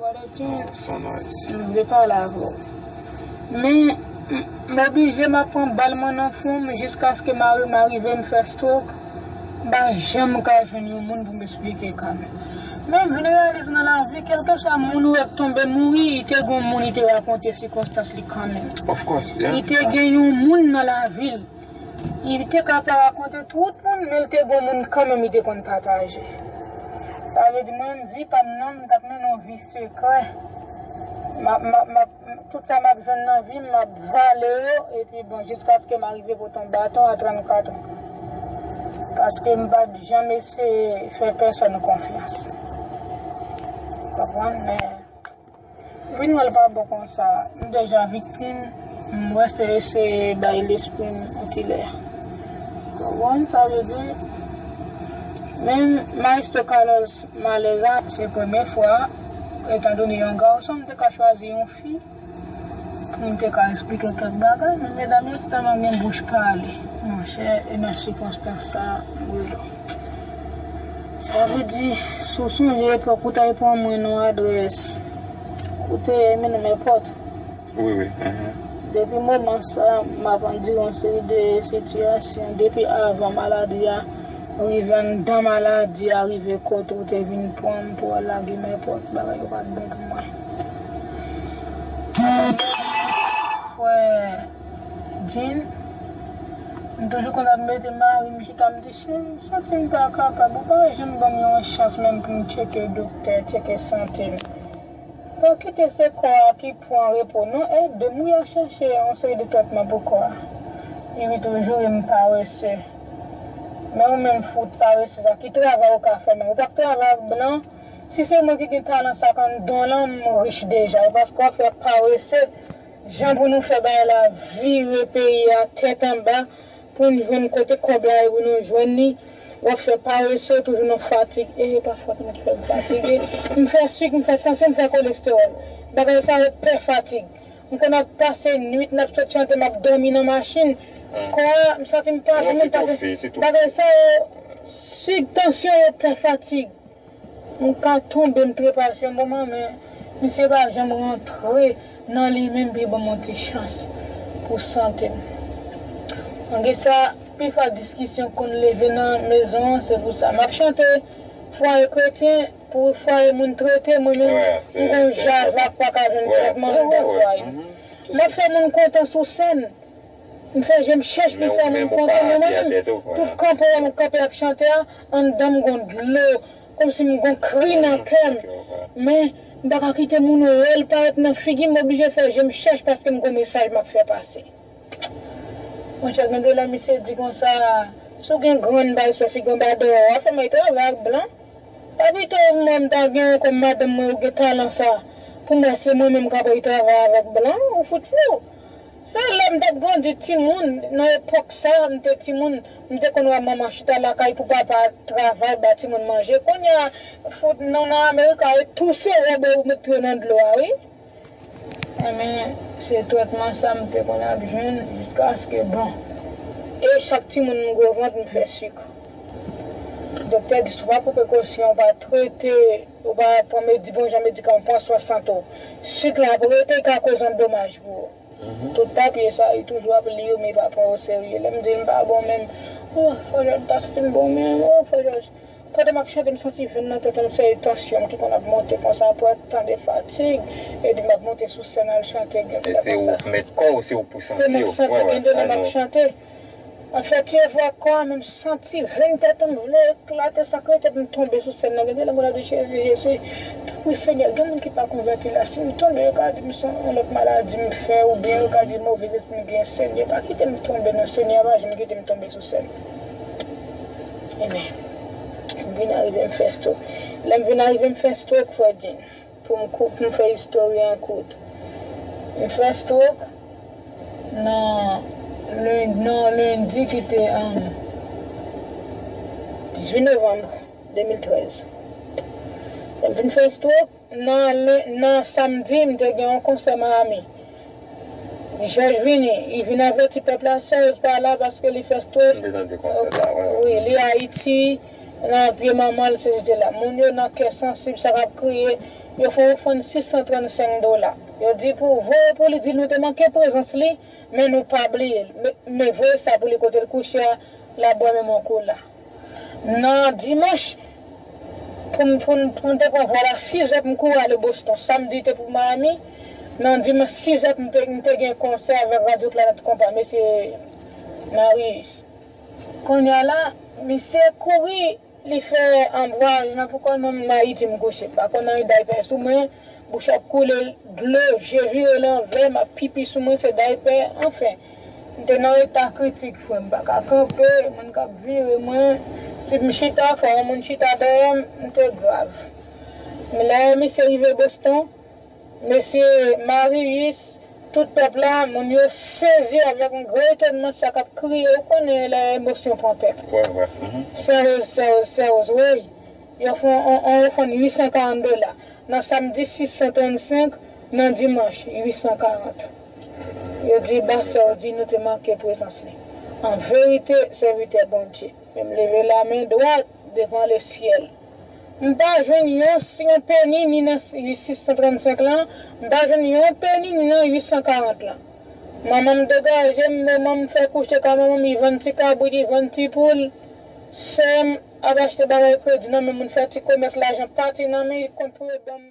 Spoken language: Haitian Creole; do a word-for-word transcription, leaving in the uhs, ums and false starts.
Brother King, m vle pale avè w. Men, m, m oblije m ap pran bal mwen nan fwon m jiskaske mari m arive m fè stroke. M pa janm ka jwenn yon moun pou m esplike kanmenm. Men m vin reyalize nan lavi, kèlkeswa moun ou wè k tonbe mouri, li te gon moun li te rakonte sikonstans li kanmenm. Of course, yeah. Li te gen yon moun nan lavi l. Li te ka pa rakonte tout moun, men li te gon moun kanmenm li te konn pataje. Sa vle di mwen menm vi pa m nan, m t ap mennen yon vi sekrè. M ap, m ap, m ap, tout sa m ap jwenn nan vi m, m ap vale yo, epi bon, jiskaske m arive pote yon baton a trannkat an. Paske m pa t janm eseye fè pèsòn konfyans. Konprann? Men, vin wè l pa bon konsa. M deja viktim, m wè se eseye bay lespri m yon ti lè. Konprann sa vle di? Men Maestro Carlos Maleza, se premye fwa, etandone yon gason, m te ka chwazi yon fi pou m te ka esplike kèk bagay, men medam yo tèlman gen bouch pale, monchè, e nan sikonstans sa, Bouldò. Sa vle di, si w sonje epòk ou t al pran mwen nan adrès, ou te mennen m èpòt. Wi, wi. Depi moman sa, m ap andire yon seri de sitiyasyon. Depi avan maladi a rive, anndan maladi a rive, kote ou te vin pran m pou al lage m èpòt, bagay yo pa t bon pou mwen. Frè Jean, m toujou konn ap mete mari m chita, m di, cheri, m santi m pa kapab, ou pa janm ban m yon chans menm pou m tcheke doktè, tcheke sante m. Pa kite se kò a ki pran repo non, ede m wi a chèche yon seri de tretman pou kò a. Li ri toujou ri m parese. Men ou menm fout parese sa, ki travay ou ka fè menm? Ou pa k travay ak blan? Si se mwen ki gen talan sa k anndan w lan, m rich deja. E paske w ap fè parese, jan pou nou fè bagay la vire peyi a tèt anba, pou n jwenn kote kòb la ye pou nou jwenn li. W ap fè parese, toujou nan fatig. E pa fòt mwen ki fè m fatige. M fè sik, m fè tansyon, m fè kolestewòl. Bagay sa yo pè fatig. M konn ap pase nwit, n ap sot chante, m ap dòmi nan machin. Kò a, m santi m pa janm pase. Bagay sa yo, sik, tansyon yo pè fatig. M ka tonbe, m trepase yon moman, men misye pa janm rantre nan li menm pou l ban m yon ti chans pou sante m. Malgre sa, pifwa diskisyon konn leve nan mezon an, se pou sa. M ap chante fwaye kretyen, pou fwaye moun trete, mwen menm, m gon java k pa ka jwenn tretman anndan fwaye. M ap fè moun kontan sou sèn. M fè je m chèch pou m fè moun kontan, men mwen menm, tout kanpe a m kanpe ap chante a, anndan m gon dlo, kòmsi m gon kri nan kè m. Men, m pa ka kite moun wè l parèt nan figi m, m oblije fè je m chèch paske m gon mesaj m ap fè pase. Monchè, gen de lè misye di konsa, si w gen grenn bay sou figi anba dèyè w, w ap fè m al travay ak blan. Pa pito mwen m ta gen kòm madanm mwen ou gen talan sa. Pou mwen se mwen menm k ap al travay avèk blan, ou fout fou. Se lè m t ap grandi timoun, nan epòk sa, m te timoun, m te konn wè manman chita lakay pou papa travay ba timoun manje. Kounye a, fout non nan Amerika, e touse wòb ou met pye w nan dlo a, wi. Enben, se tretman sa m te konn ap jwenn jiskaske, bon. E chak timoun m gwo vant, m fè sik. Doktè di, si w pa pran prekosyon, w pa trete, w pa pran medi-, bon jan medikaman, pran swen sante w, sik la ap rete, l ka koz yon domaj pou ou. Tout papye sa, li toujou ap li yo, men li pa pran yo serye. Lè m di l m pa bon menm, oh, Frè Jòj, m pa santi m bon menm, oh, Frè Jòj. Pandan m ap chante, m santi venn nan tèt mwen, se tansyon m ki konn ap monte konsa, apre tan de fatig, epi m ap monte sou sèn al chante, gen de lè konsa. E se ou k mèt kò w, se ou k pou santi w. Se mwen k santi, gen de lè m ap chante, m ap fè ti efò ak kò a, men m santi venn tèt mwen vle eklate, sa k rete pou m tonbe sou sèn nan. Gen de lè m konn ap di, Jezi, Jezi, tanpri Senyè, gen moun ki pa konvèti la, si m tonbe, yo ka di m se yon lòt maladi m fè, oubyen yo ka di move lespri m gen, Senyè, pa kite m tonbe non, Senyè, pa janm kite m tonbe sou sèn. Ebyen, m vin arive m fè stroke. Lè m vin arive m fè stroke, Frè Jean, pou m kou-, pou m fè istòri an kout. M fè stroke nan len-, nan lendi ki te, um, dizuit novanm de mil trèz. Lè m vin fè stroke, nan len-, nan samdi, m te gen yon konsè Miami. Jòj vini, li vin avèti pèp la, Serge pa la paske li fè stroke. M te tande konsè sa, wi. Wi, li Ayiti, nan pye manman l, se jete la. Moun yo nan kè sansib, sa k ap kriye, Yo fè ofrann sis san trannsenk dola. Yo di pou voye pou li, di nou te manke prezans li, men nou pa bliye l. Men, men voye sa pou li kote l kouche a, l ap bwè menm yon kola. Nan dimanch, pou m, pou m, pou m te pran vòl a sizè pou m kouri ale Boston. Samdi te pou Miami. Nan dimanch sizè pou m te, m te gen konsè avèk Radyo Planèt Konpa, mesye Marius. Kounye a la, misye kouri, li fè an vwayaj nan pou kò nan Ayiti m kouche. M pa konn anyen daypè sou mwen, bouch ap koule dlo, je vire lanvè, m ap pipi sou mwen, se daypè, anfen. M te nan eta kritik, frè, m pa ka kanpe, moun k ap vire mwen. Si m chita, fò yon moun chita dèyè m, m te grav. Men lè misye rive Boston, mesye Marius, tout pèp la, moun yo sezi avèk yon gran etònman, sa k ap kriye, ou konnen lè emosyon pran pèp. Wè, wè. Mhm. Sèz, sèz, sèz, wi. Yo fè yon, yon, yon ofrann uit san karant dola. Nan samdi sis san trannsenk, nan dimanch uit san karant. Yo di, ba sè w di nou te manke prezans li. An verite, sèvitè Bondye. Men m leve lamen dwat devan lesyèl. M pa jwenn yon, yon peni ni nan sis san trannsenk lan, m pa jwenn yon peni ni nan uit san karant lan. Manman m degaje m, manman m fè kouche kay manman m, li vann ti kabrit, li vann ti poul. Sè m ap achte bagay kredi nan men moun, fè ti komès, lajan pati nan men, li konn pou yo ban m.